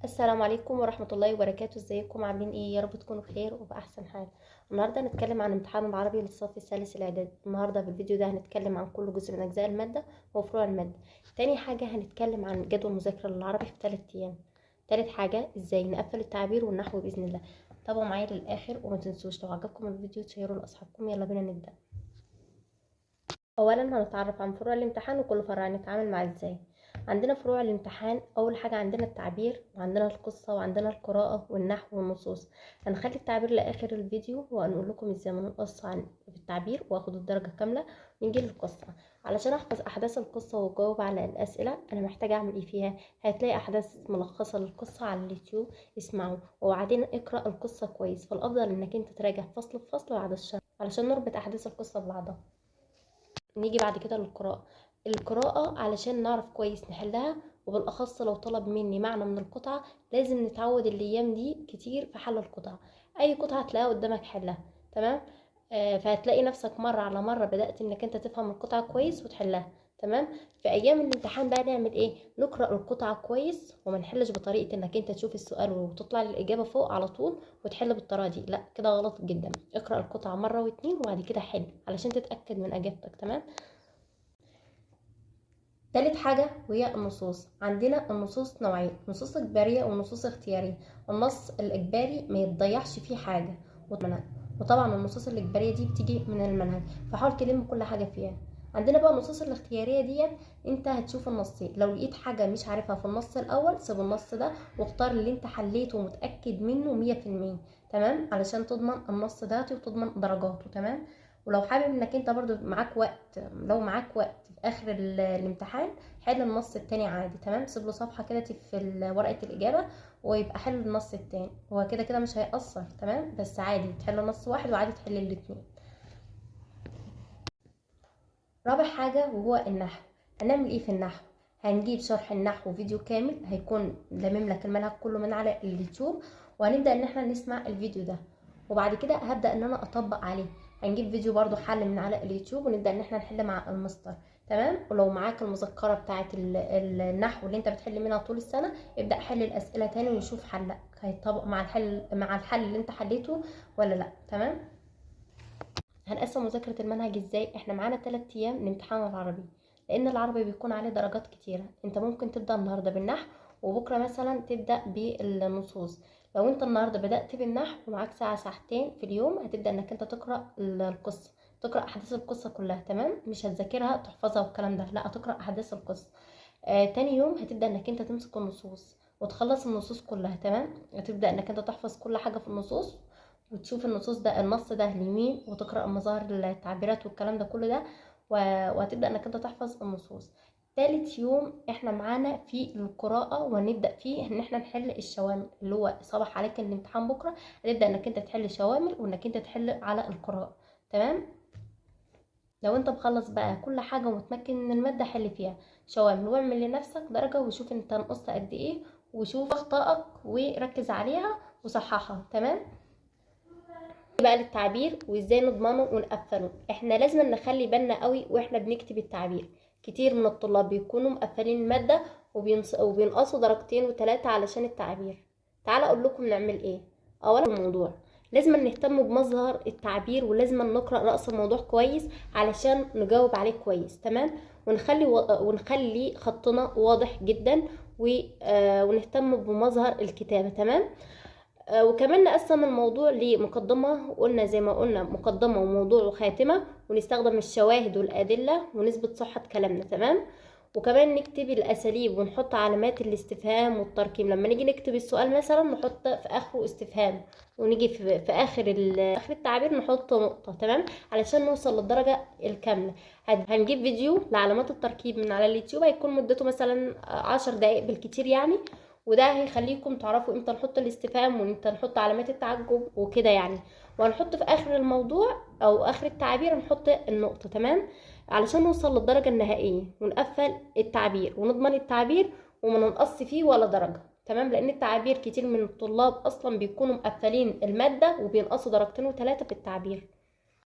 السلام عليكم ورحمة الله وبركاته. ازيكم؟ عاملين ايه؟ يا رب تكونوا بخير وبأحسن حال. النهاردة هنتكلم عن امتحان العربي للصف الثالث الإعدادي. النهاردة في الفيديو ده هنتكلم عن كل جزء من أجزاء المادة وفروع المادة. تاني حاجة هنتكلم عن جدول مذاكرة للعربي في 3 أيام. تالت حاجة ازاي نقفل التعبير والنحو بإذن الله. تابعوا معايا للآخر وما تنسوش لو عجبكم الفيديو تشيروا لأصحابكم. يلا بينا نبدأ. أولا هنتعرف عن فروع الامتحان وكل فرع هنتعامل معاه ازاي. عندنا فروع الامتحان، أول حاجة عندنا التعبير، وعندنا القصة، وعندنا القراءة والنحو والنصوص. هنخلي التعبير لآخر الفيديو وهنقول لكم ازاي ما ننقص عن في التعبير واخد الدرجة كاملة. نيجي للقصة. علشان احفظ احداث القصة واجاوب على الأسئلة انا محتاجة اعمل ايه فيها؟ هتلاقي احداث ملخصة للقصة على اليوتيوب، اسمعوا وبعدين اقرأ القصة كويس. فالافضل انك انت تراجع فصل بفصل بعد الشهر علشان نربط احداث القصة ببعضها. نيجي بعد كده للقراءة. القراءة علشان نعرف كويس نحلها، وبالأخص لو طلب مني معنى من القطعة لازم نتعود الأيام دي كتير في حل القطعة. أي قطعة تلاقيها قدامك حلها، تمام؟ فهتلاقي نفسك مرة على مرة بدأت إنك أنت تفهم القطعة كويس وتحلها، تمام؟ في أيام الامتحان بقى نعمل إيه؟ نقرأ القطعة كويس وما نحلش بطريقة إنك أنت تشوف السؤال وتطلع للإجابة فوق على طول وتحل بالطريقة دي، لا كده غلط جدا. اقرأ القطعة مرة واتنين وبعد كده حل علشان تتأكد من إجابتك، تمام؟ تالت حاجة وهي النصوص. عندنا النصوص نوعين، نصوص إجبارية ونصوص اختيارية. النص الإجباري ما يتضيعش فيه حاجة، وطبعا النصوص الإجبارية دي بتيجي من المنهج، فحاول تلم كل حاجة فيها. عندنا بقى النصوص الاختيارية دي انت هتشوف النصين، لو لقيت حاجة مش عارفها في النص الأول سيب النص ده واختار اللي انت حليته ومتأكد منه 100%، تمام؟ علشان تضمن النص ده وتضمن درجاته، تمام؟ ولو حابب انك انت برضو معاك وقت، لو معاك وقت في اخر الامتحان حل النص التاني عادي، تمام؟ سيب له صفحة كده في ورقة الإجابة ويبقى حل النص التاني، هو كده كده مش هيأثر، تمام؟ بس عادي تحل نص واحد وعادي تحل الاتنين. رابع حاجة وهو النحو. هنعمل ايه في النحو؟ هنجيب شرح النحو فيديو كامل هيكون لامم لك المنهج كله من على اليوتيوب، وهنبدأ ان احنا نسمع الفيديو ده، وبعد كده هبدأ ان انا اطبق عليه. هنجيب فيديو برضو حل من على اليوتيوب ونبدأ ان احنا نحل مع المستر، تمام؟ ولو معاك المذكرة بتاعة النحو اللي انت بتحل منها طول السنة ابدأ حل الأسئلة تاني وشوف حلك هيطبق مع الحل اللي انت حليته ولا لا، تمام؟ هنقسم مذاكرة المنهج ازاي؟ احنا معانا 3 ايام لامتحان العربي، لان العربي بيكون عليه درجات كتيرة. انت ممكن تبدأ النهاردة بالنحو وبكرة مثلا تبدأ بالنصوص. لو انت النهاردة بدأت بالنحو ومعاك ساعة ساعتين في اليوم هتبدأ انك انت تقرأ القصة، تقرأ احداث القصة كلها، تمام؟ مش هتذاكرها تحفظها والكلام ده، لا هتقرأ احداث القصة. تاني يوم هتبدأ انك انت تمسك النصوص وتخلص النصوص كلها، تمام؟ هتبدأ انك انت تحفظ كل حاجة في النصوص وتشوف النصوص ده النص ده لمين وتقرأ مظاهر التعبيرات والكلام ده كله ده، وهتبدأ انك انت تحفظ النصوص. تالت يوم احنا معانا في القراءة، وهنبدأ فيه ان احنا نحل الشوامل اللي هو صباح عليك الامتحان بكرة هتبدأ انك انت تحل شوامل وانك انت تحل على القراءة، تمام؟ لو انت مخلص بقى كل حاجة ومتمكن من المادة حل فيها شوامل واعمل لنفسك درجة وشوف انت نقصت قد ايه وشوف اخطائك وركز عليها وصححها، تمام؟ بقى للتعبير وازاي نضمنه ونقفله. احنا لازم نخلي بالنا قوي واحنا بنكتب التعبير. كتير من الطلاب بيكونوا مقفلين المادة وبينقصوا درجتين وتلاتة علشان التعبير. تعالى اقول لكم نعمل ايه. اولا الموضوع لازم نهتم بمظهر التعبير، ولازم نقرأ رأس الموضوع كويس علشان نجاوب عليه كويس، تمام؟ ونخلي خطنا واضح جدا ونهتم بمظهر الكتابة، تمام؟ وكمان نقسم الموضوع لمقدمة، قلنا زي ما قلنا مقدمة وموضوع وخاتمة، ونستخدم الشواهد والأدلة ونثبت صحة كلامنا، تمام؟ وكمان نكتب الأساليب ونحط علامات الاستفهام والترقيم. لما نيجي نكتب السؤال مثلا نحط في آخره استفهام، ونيجي في آخر التعبير نحط نقطة، تمام؟ علشان نوصل للدرجة الكاملة. هنجيب فيديو لعلامات التركيب من على اليوتيوب هيكون مدته مثلا 10 دقايق بالكتير يعني، وده هيخليكم تعرفوا امتى نحط الاستفهام وامتى نحط علامات التعجب وكده يعني. وهنحط في اخر الموضوع او اخر التعبير نحط النقطة، تمام؟ علشان نوصل للدرجة النهائية ونقفل التعبير ونضمن التعبير وما ننقص فيه ولا درجة، تمام؟ لان التعبير كتير من الطلاب اصلا بيكونوا مقفلين المادة وبينقصوا درجتين وتلاتة في التعبير.